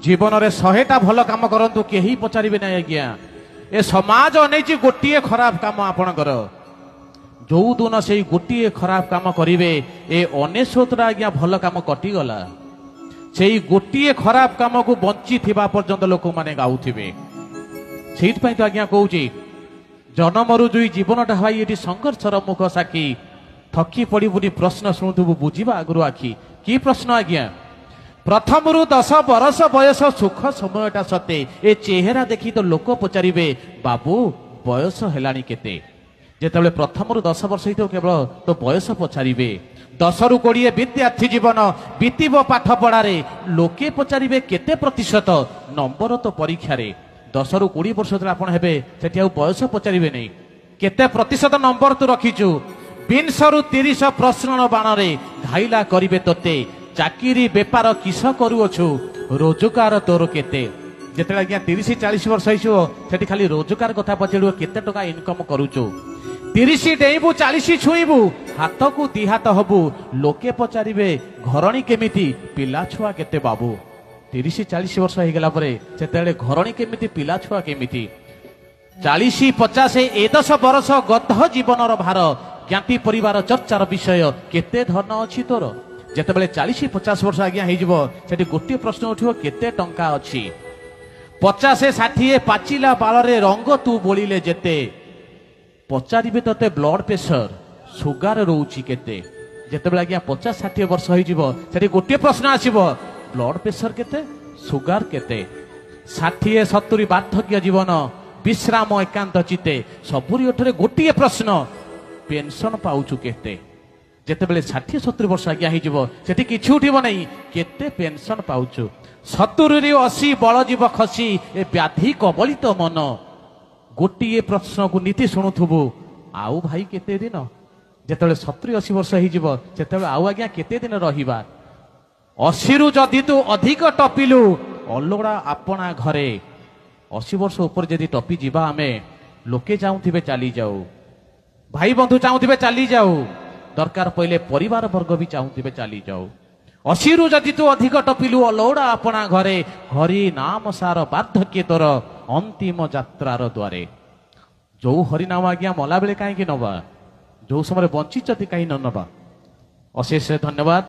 ଜୀବନରେ 100ଟା ଭଲ କାମ କରନ୍ତୁ, କେହି ପଚାରିବେ ନାହିଁ ଆଜ୍ଞା। ଏ ସମାଜ ଅନେଇଛି ଗୋଟିଏ ଖରାପ କାମ ଆପଣଙ୍କର। ଯୋଉଦିନ ସେଇ ଗୋଟିଏ ଖରାପ କାମ କରିବେ, ଏ 99ଟା ଆଜ୍ଞା ଭଲ କାମ କଟିଗଲା। ସେଇ ଗୋଟିଏ ଖରାପ କାମକୁ ବଞ୍ଚିଥିବା ପର୍ଯ୍ୟନ୍ତ ଲୋକମାନେ ଗାଉଥିବେ। ସେଇଥିପାଇଁ ତ ଆଜ୍ଞା କହୁଛି, ଜନ୍ମରୁ ଯୋଇ ଜୀବନଟା ଭାଇ ଏଠି ସଂଘର୍ଷର ମୁଖ ସାକ୍ଷୀ। ଥକି ପଡ଼ିବୁନି ପ୍ରଶ୍ନ ଶୁଣୁଥିବୁ ବୁଝିବା ଆଗରୁ ଆଖି। କି ପ୍ରଶ୍ନ ଆଜ୍ଞା? ପ୍ରଥମରୁ 10 ବରଷ ବୟସ ସୁଖ ସମୟଟା ସତେ, ଏ ଚେହେରା ଦେଖି ତ ଲୋକ ପଚାରିବେ ବାବୁ ବୟସ ହେଲାଣି କେତେ। ଯେତେବେଳେ ପ୍ରଥମରୁ 10 ବର୍ଷ ହେଇଥିବ କେବଳ ତ ବୟସ ପଚାରିବେ। 10ରୁ 20 ବିଦ୍ୟାର୍ଥୀ ଜୀବନ ବିତିବ ପାଠ ପଢ଼ାରେ, ଲୋକେ ପଚାରିବେ କେତେ ପ୍ରତିଶତ ନମ୍ବର ତ ପରୀକ୍ଷାରେ। 10ରୁ 20 ବର୍ଷ ଯେତେବେଳେ ଆପଣ ହେବେ ସେଠି ଆଉ ବୟସ ପଚାରିବେ ନାହିଁ, କେତେ ପ୍ରତିଶତ ନମ୍ବର ତୁ ରଖିଛୁ। 20ରୁ 30 ପ୍ରଶ୍ନ ବାଣରେ ଘାଇଲା କରିବେ ତୋତେ, ଚାକିରି ବେପାର କିସ କରୁଅଛୁ, ରୋଜଗାର ତୋର କେତେ। ଯେତେବେଳେ ଆଜ୍ଞା 30 40 ବର୍ଷ ହେଇଯିବ ସେଠି ଖାଲି ରୋଜଗାର କଥା ପଚାରିବ, କେତେ ଟଙ୍କା ଇନକମ୍ କରୁଛୁ। 30 ଡେଇଁବୁ 40 ଛୁଇଁବୁ, ହାତକୁ ଦି ହାତ ହବୁ, ଲୋକେ ପଚାରିବେ ଘରଣୀ କେମିତି, ପିଲା ଛୁଆ କେତେ ବାବୁ। 30 40 ବର୍ଷ ହେଇଗଲା ପରେ ସେତେବେଳେ ଘରଣୀ କେମିତି, ପିଲା ଛୁଆ କେମିତି। 40 50 ଏ 10 ବରଷ ଗଧ ଜୀବନର ଭାର, ଜ୍ଞାତି ପରିବାର ଚର୍ଚ୍ଚାର ବିଷୟ, କେତେ ଧନ ଅଛି ତୋର। ଯେତେବେଳେ 40 50 ବର୍ଷ ଆଜ୍ଞା ହେଇଯିବ ସେଠି ଗୋଟିଏ ପ୍ରଶ୍ନ ଉଠିବ, କେତେ ଟଙ୍କା ଅଛି। 50 60 ପାଚିଲା ବାଳରେ ରଙ୍ଗ ତୁ ବୋଳିଲେ ଯେତେ, ପଚାରିବେ ତତେ ବ୍ଲଡ ପ୍ରେସର ସୁଗାର ରହୁଛି କେତେ। ଯେତେବେଳେ ଆଜ୍ଞା 50 60 ବର୍ଷ ହେଇଯିବ ସେଠି ଗୋଟିଏ ପ୍ରଶ୍ନ ଆସିବ, ବ୍ଲଡ ପ୍ରେସର କେତେ, ସୁଗାର କେତେ। 60 70 ବାର୍ଦ୍ଧକ୍ୟ ଜୀବନ ବିଶ୍ରାମ ଏକାନ୍ତ ଚିତେ, ସବୁରି ଓଠରେ ଗୋଟିଏ ପ୍ରଶ୍ନ, ପେନସନ ପାଉଛୁ କେତେ। ଯେତେବେଳେ 60 70 ବର୍ଷ ଆଜ୍ଞା ହେଇଯିବ ସେଠି କିଛି ଉଠିବ ନାହିଁ, କେତେ ପେନସନ ପାଉଛୁ। 70ରୁ 80 ବଳ ଯିବ ଖସି, ଏ ବ୍ୟାଧି କବଳିତ ମନ, ଗୋଟିଏ ପ୍ରଶ୍ନକୁ ନୀତି ଶୁଣୁଥିବୁ, ଆଉ ଭାଇ କେତେ ଦିନ। ଯେତେବେଳେ 70 80 ବର୍ଷ ହେଇଯିବ ସେତେବେଳେ ଆଉ ଆଜ୍ଞା କେତେ ଦିନ ରହିବା। 80ରୁ ଯଦି ତୁ ଅଧିକ ଟପିଲୁ ଅଲୋଡ଼ା ଆପଣା ଘରେ। 80 ବର୍ଷ ଉପରେ ଯଦି ଟପି ଯିବା ଆମେ, ଲୋକେ ଚାହୁଁଥିବେ ଚାଲିଯାଉ, ଭାଇ ବନ୍ଧୁ ଚାହୁଁଥିବେ ଚାଲିଯାଉ, ଦରକାର ପଡ଼ିଲେ ପରିବାର ବର୍ଗ ବି ଚାହୁଁଥିବେ ଚାଲିଯାଉ। 80ରୁ ଯଦି ତୁ ଅଧିକ ଟପିଲୁ ଅଲୋଡ଼ା ଆପଣା ଘରେ, ହରି ନାମ ସାର ବାର୍ଦ୍ଧକ୍ୟ ତୋର ଅନ୍ତିମ ଯାତ୍ରାର ଦ୍ୱାରେ। ଯୋଉ ହରିନାମ ଆଜ୍ଞା ମଲାବେଳେ କାହିଁକି ନବା, ଯୋଉ ସମୟରେ ବଞ୍ଚିଛନ୍ତି କାହିଁ ନ ନବା। ଅଶେଷ ଧନ୍ୟବାଦ।